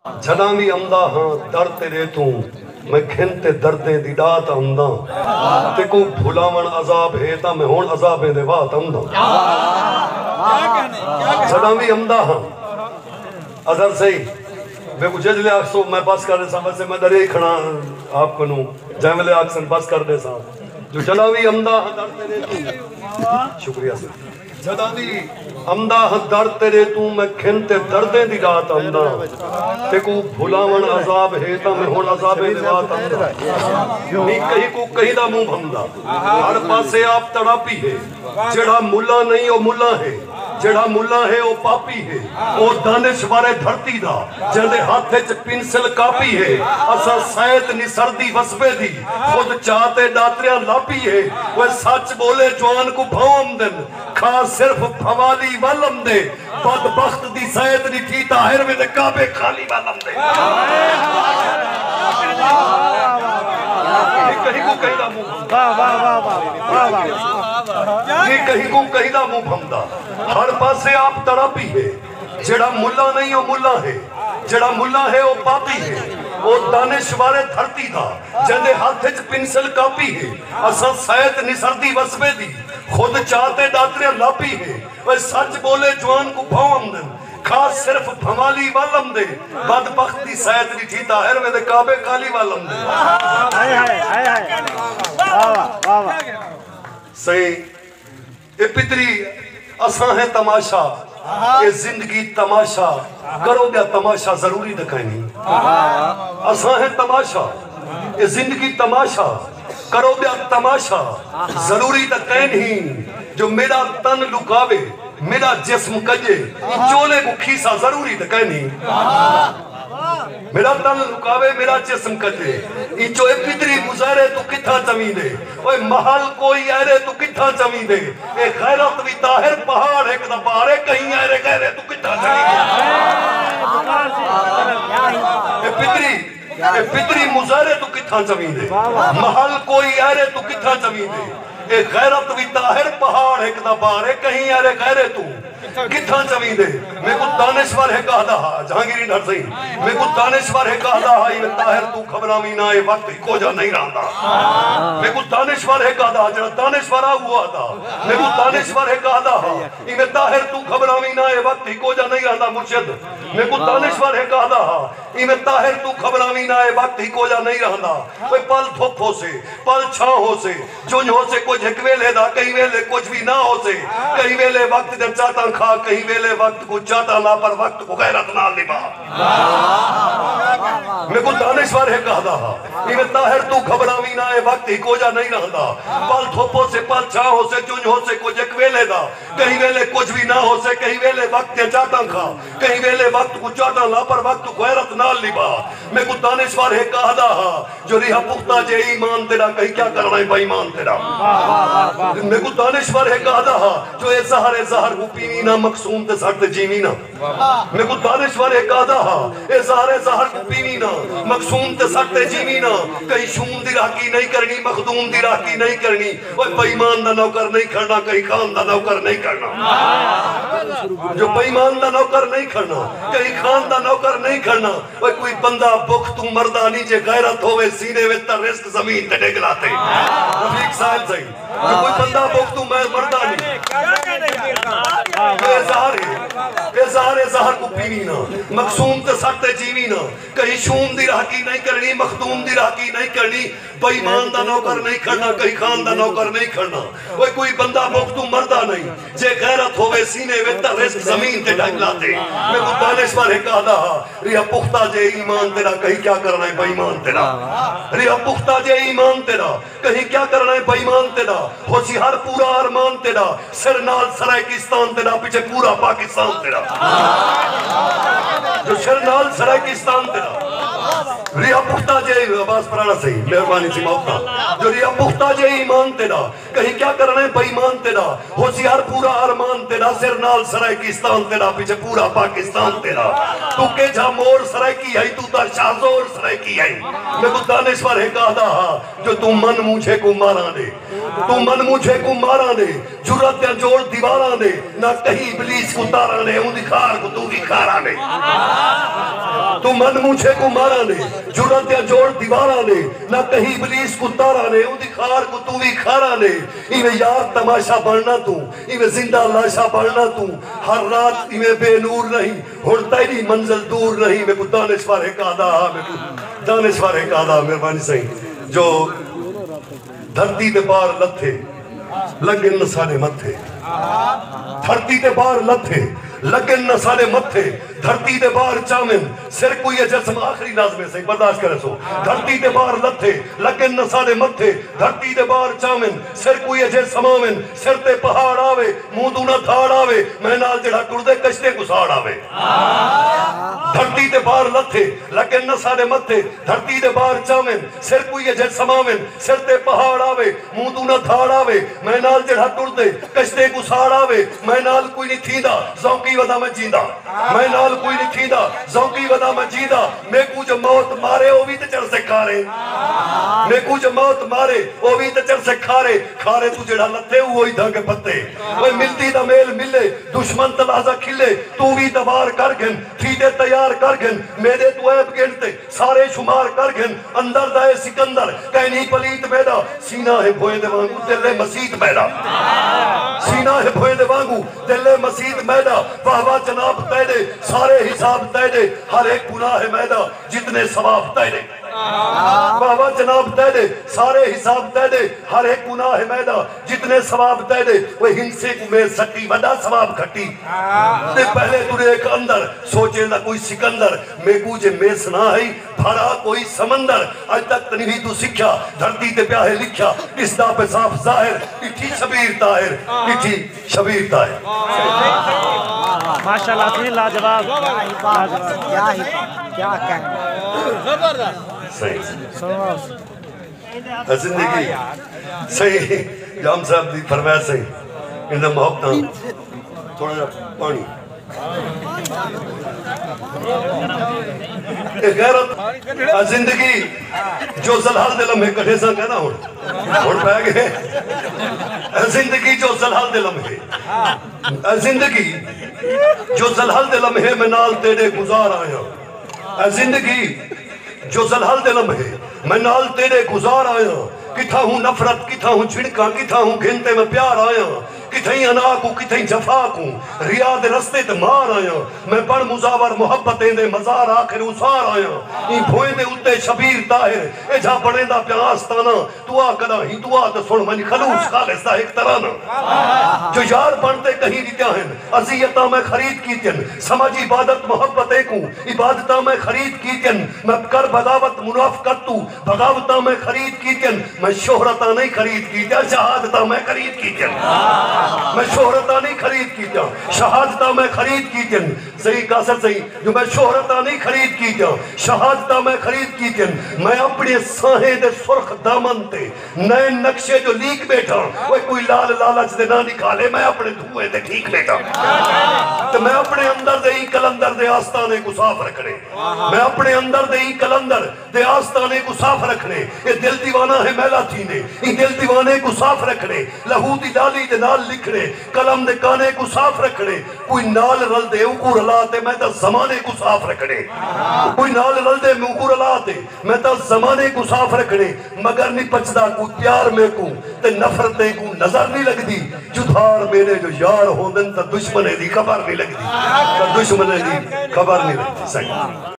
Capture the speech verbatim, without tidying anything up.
جھݙاں وی امدا ہاں در تیݙے توں، میں گھن تے دردیں دی ݙات امداں۔ تیکوں بھلاوݨ عذاب ہے تاں میں ہݨ عذابیں دے وات امداں۔ جھݙاں وی امدا ہاں۔ اظہر سئیں، میکوں جیجھلے آکھسو میں بس کر ݙیساں، ویسے میں ݙریا ہی کھڑاں آپ کنوں، جئیں ویلے آکھسن بس کر ݙیساں۔ جو جھݙاں وی امدا ہاں در تیݙے توں۔ شکریہ سئیں۔ جھݙاں وی امدا ہاں در تیݙے توں، میں گھن تے دردیں دی ݙات امداں۔ تیکوں بھلاوݨ عذاب ہے تاں میں ہݨ عذابیں دے وات امداں۔ نی کہیں کوں کہیں دا منہ بھمدا، ہر پاسے آپ تڑاپی ہے۔ جیڑھا ملا نہیں او ملا ہے، جیڑھا ملا ہے او پاپی ہے۔ او دانشور ہے دھرتی دا، جیندے ہتھ اچ پنسل کاپی ہے۔ اساں سیت نسردی وسبے دی، خود چا تے ݙاتریاں لاپی ہے۔ اوئے سچ ٻولے جوان کوں بھاؤں امدن، کھا صرف بھوالی ول امدے۔ بدبخت دی سیت ݙٹھی طاہر ویندے کعبے خالی ول امدے۔ نی کہیں کوں کہیں دا منہ بھمدا۔ نی کہیں کوں کہیں دا منہ بھمدا۔ ہر پاسے آپ تڑاپی ہے۔ جیڑھا ملا نہیں او ملا ہے، جیڑھا ملا ہے او پاپی ہے۔ او دانشور ہے دھرتی دا، جیندے ہتھ اچ پنسل کاپی ہے۔ اساں سیت نسردی وسبے دی، خود چا تے ݙاتریاں لاپی ہے۔ اوئے سچ ٻولے جوان کوں بھاؤں امدن، کھا صرف بھوالی ول امدے۔ بدبخت دی سیت ݙٹھی طاہر ویندے کعبے خالی ول امدے۔ ہائے ہائے، ہائے ہائے۔ واہ واہ، واہ واہ۔ سئیں، اے پتری، اساں ہیں تماشا، اے زندگی تماشا، کرو ٻیا تماشا ضروری تاں کائنی۔ اساں ہیں تماشا، اے زندگی تماشا، کرو ٻیا تماشا ضروری تاں کائنی۔ جو میݙا تن لکاوے، میݙا جسم کڄے، ایں چولے کوں کھیسا ضروری تاں کائنی۔ میݙا تن لکاوے، میݙا جسم کڄے، ایں چو اے پتری مظاہرے توں کتھاں چویندے؟ اوئے محل کوئی ایرے توں کتھاں چویندے؟ اے غیرت وی طاہر پہاڑ ہک دا بار ہے، کہیں ایرے غیرے توں کتھاں چویندے؟ اے پتری، اے پتری مظاہرے توں کتھاں چویندے؟ محل کوئی ایرے توں کتھاں چویندے؟ اے غیرت وی طاہر پہاڑ ہک دا بار ہے، کہیں ایرے غیرے توں کتھاں چویندے؟ میکوں دانشور ہک آہدا ہا، جہانگیر نٹ سئیں، میکوں دانشور ہک آہدا ہا، ایویں طاہر توں گھبراویں نہ، اے وقت ہکو جا نہیں رہندا۔ میکوں دانشور ہک آہدا ہا، جیڑھا دانشور آ، اوہو آہدا۔ میکوں دانشور ہک آہدا ہا، ایویں طاہر توں گھبراویں نہ، اے وقت ہکو جا نہیں رہندا۔ مرشد، میکوں دانشور ہک آہدا ہا، ایویں طاہر توں گھبراویں نہ، اے وقت ہکو جا نہیں رہندا۔ اوئے پل دھپ ہوسے، پل چھاں ہوسے، جنج ہوسے کجھ ہک ویلھے دا، کہیں ویلھے کجھ وی نہ ہوسے۔ کہیں ویلھے وقت دیاں چاٹاں کھا، کہیں ویلھے وقت کوں چاٹاں لا، پر وقت کوں غیرت نال نبھا۔ میکوں دانشور ہک آہدا ہا، ایویں طاہر توں گھبراویں نہ، اے وقت ہکو جا نہیں رہندا۔ پل دھپ ہوسے، پل چھاں ہوسے، جنج ہوسے کجھ ہک ویلھے دا، کہیں ویلھے کجھ وی نہ ہوسے۔ کہیں ویلھے وقت دیاں چاٹاں کھا، کہیں ویلھے وقت کوں چاٹاں لا، پر وقت کوں غیرت نال نبھا۔ میکوں دانشور ہک آہدا ہا، جو ریہا پختہ جے ایمان تیݙا، کہیں کیا کرݨا ہے بے ایمان تیݙا۔ میکوں دانشور ہک آہدا ہا، جو اے زہر، اے زہر کوں پیویں نہ، مقسوم تے سٹ تے جیویں نہ۔ میکوں دانشور ہک آہدا ہا، اے زہر، اے زہر کوں پیویں نہ، مقسوم تے سٹ تے جیویں نہ۔ کہیں شوم دی راہکی نہیں کرݨی، مخدوم دی راہکی نہیں کرݨی۔ اوئے بے ایمان دا نوکر نہیں کھڑنا، کہیں خان دا نوکر نہیں کھڑنا۔ جو بے ایمان دا نوکر نہیں کھڑنا، کہیں خان دا نوکر نہیں کھڑنا۔ اوئے کوئی بندہ بکھ توں مردا نی، جے غیرت ہووے سینے وچ تاں رزق زمین تے ڈگ لاتے۔ رفیق ساحل سئیں، جو کوئی بندہ بکھ توں میں مردا نی۔ اے زہر ہے، اے زہر، اے زہر کوں پیویں نہ، مقسوم تے سٹ تے جیویں نہ۔ کہیں شوم دی راہکی نہیں کرنی، مخدوم دی راہکی نہیں کرنی۔ بے ایمان دا نوکر نہیں کھڑنا، کہیں خان دا نوکر نہیں کھڑنا۔ اوئے کوئی بندہ بکھ توں مردا نہیں، جے غیرت ہووے سینے وچ تاں رزق زمین تے ڈھنگ لاتے۔ میکوں دانشور ہک آہدا ہا، ریہا پختہ جے ایمان تیݙا، کہیں کیا کرݨا ہے بے ایمان تیݙا۔ ریہا پختہ جے ایمان تیݙا، کہیں کیا کرݨا ہے بے ایمان تیݙا۔ ہوسی ہر پورا ارمان تیݙا، سر نال سرائیکستان تیݙا، پچھے پورا پاکستان تیݙا۔ جو سر نال سرائیکستان تیݙا۔ ریہا پختہ جے، عباس پراڑا سئیں، مہربانی سئیں، معاف کر۔ جو ریہا پختہ جے ایمان تیݙا، کہیں کیا کرݨا ہے بے ایمان تیݙا۔ ہوسی ہر پورا ارمان تیݙا، سر نال سرائیکستان تیݙا، پچھے پورا پاکستان تیݙا۔ توں کیجھا مور سرائیکی ہئی، توں تاں شاہ زور سرائیکی ہئی۔ میکوں دانشور ہک آہدا ہا، جو توں من مونجھے کوں ماراں ݙے۔ توں من مونجھے کوں ماراں ݙے، جرات دیاں جوڑ دیواراں ݙے، نہ کہیں ابلیس کوں تاراں ݙے، اوندی خار کوں توں وی کھاراں ݙے۔ توں من مونجھے کوں ماراں ݙے، جرات دیاں جوڑ دیواراں ݙے، نہ کہیں ابلیس کوں تاراں ݙے، اوندی خار کوں توں وی کھاراں ݙے۔ ایویں یار تماشا بݨنا توں، ایویں زندہ لاشا بݨنا توں، ہر رات ایویں بے نور رہیں، ہݨ تیݙی منزل دور رہیں۔ میکوں دانشور ہک آہدا ہا، میکوں دانشور ہک آہدا ہا، مہربانی سئیں، جو دھرتی تے بار لتھے، لڳن نہ ساݙے متھے۔ دھرتی تے بار لتھے، لڳن نہ ساݙے متھے۔ دھرتی تے بار چاون، سر کوئی اجسم، آخری نظم ہے سئیں، برداشت کریسو۔ دھرتی تے بار لتھے، لڳن نہ ساݙے متھے۔ دھرتی تے بار چاون، سر کوئی اجسم آون، سر تے پہاڑ آوے، منہ توں نہ دھاڑ آوے، میں نال جیڑھا ٹردے کشتے کوں ساڑ آوے۔ دھرتی تے بار لتھے، لڳن نہ ساݙے متھے۔ دھرتی تے بار چاون، سر کوئی اجسم آون، سر تے پہاڑ آوے، منہ توں نہ دھاڑ آوے، میں نال جیڑھا ٹردے کشتے کوں ساڑ آوے۔ میں نال کوئی نی تھیندا، ذونقی ودا میں جیندا۔ میں نال کوئی نی تھیندا، ذونقی ودا میں جیندا۔ میکوں جو موت مارے، او وی تے چڑھسے کھارے۔ میکوں جو موت مارے، او وی تے چڑھسے کھارے۔ کھارے توں جیڑھا لتھے، اوہی دھنگ پتے۔ اوئے ملدی دا میل ملے، دشمن تاں لحظہ کھلے، توں وی تاں وار کر گھن، تھیندے تیار کر گھن، میݙے توں عیب ڳݨ تے سارے شمار کر گھن۔ اندر دا اے سکندر، کائنی پلیت میݙا، سینہ ہے بھوئیں دے وانگوں، دل ہے مسیت میݙا۔ سینہ ہے بھوئیں دے وانگوں، دل ہے مسیت میݙا۔ واہ واہ جناب تیݙے، سارے حساب تیݙے، ہر ہک گناہ ہے میݙا، جتنے ثواب تیݙے۔ واہ واہ جناب تیݙے، سارے حساب تیݙے، ہر ہک گناہ ہے میݙا، جتنے ثواب تیݙے۔ اوئے ہنسے کوں میس سٹی، وݙا ثواب کھٹی۔ تے پہلے توں ݙیکھ اندر، سوچیں دا کوئی سکندر، میکوں جے میس نہ ہئی، بھرا کوئی سمندر۔ اڄ تک تاں نویں توں سکھیا، دھرتی تے پیا ہے لکھیا، ݙسدا پئے صاف ظاہر، ݙٹھی شبیر طاہر، ݙٹھی شبیر طاہر۔ ماشاءاللہ سئیں، لاجواب، لاجواب۔ کیا ہی، کیا کہنا۔ سئیں۔ اے زندگی، سئیں، جام صاحب دی فرمائش سئیں، انہاں محبتاں، تھوڑا جہا پانی۔ اے غیرت، اے زندگی جو ذلحال دے لمحے کڈھیساں کہنا ہݨ، ہݨ پئے ڳئے۔ اے زندگی جو ذلحال دے لمحے، اے زندگی جو ذلحال دے لمحے میں نال تیݙے گزار آیاں۔ اے زندگی جو ذلحال دے لمحے میں نال تیݙے گزار آیاں۔ کتھاں ہوں نفرت، کتھاں ہوں جھڑکاں، کتھاں ہوں گھن تے میں پیار آیاں۔ کتھائیں انا کوں، کتھائیں جفا کوں، ریا دے رستے تے مار آیاں۔ میں بݨ مزاور محبتیں دے مزار آخر اسار آیاں۔ ایں بھوئیں دے اتے شبیر طاہر ایجھا بݨیندا پیاں آستانہ۔ دعا کراہیں، دعا تے سݨ ونڄ خلوص خالص دا ہک ترانہ۔ جو یار بݨ تے کہیں ݙتیاں ہن، اذیتاں میں خرید کیتین، سمجھ عبادت محبتیں کوں، عبادتاں میں خرید کیتین۔ میں کر بغاوت منافقت توں، بغاوتاں میں خرید کیتین۔ میں شہرتاں نہیں خرید کیتیاں، شہادتاں میں خرید کیتین۔ میں شہرتاں نہیں خرید کیتیاں، شہادتاں میں خرید کیتین۔ سئیں قاصد سئیں، جو میں شہرتاں نہیں خرید کیتیاں، شہادتاں میں خرید کیتین۔ میں اپݨے ساہیں دے سرخ دامن تے نئے نقشے جو لیک ٻیٹھاں۔ اوئے کوئی لال لالچ دے نہ نکھالے، میں اپݨے دھوئیں تے ٹھیک ٻیٹھاں۔ تے میں اپݨے اندر دے ایں قلندر دے آستانے کوں صاف رکھݨے۔ میں اپݨے اندر دے ایں قلندر دے آستانے کوں صاف رکھݨے۔ اے دل دیوانہ ہے میلا تھیندے، ایں دل دیوانے کوں صاف رکھݨے۔ لہو دی لالی دے نال لکھݨے، قلم دے کانے کوں صاف رکھݨے۔ کوئی نال رلدے اونکوں رلا تے میں تاں زمانے کوں صاف رکھݨے۔ کوئی نال رلدے اونکوں رلا تے میں تاں زمانے کوں صاف رکھݨے۔ مگر نی پچدا کوئی پیار میکوں تے نفرتیں کوں نظر نی لڳدی۔ جدھار میݙے جو یار ہوندن تاں دشمنیں دی خبر نی لڳدی، تاں دشمنیں دی خبر نی لڳدی۔ سئیں۔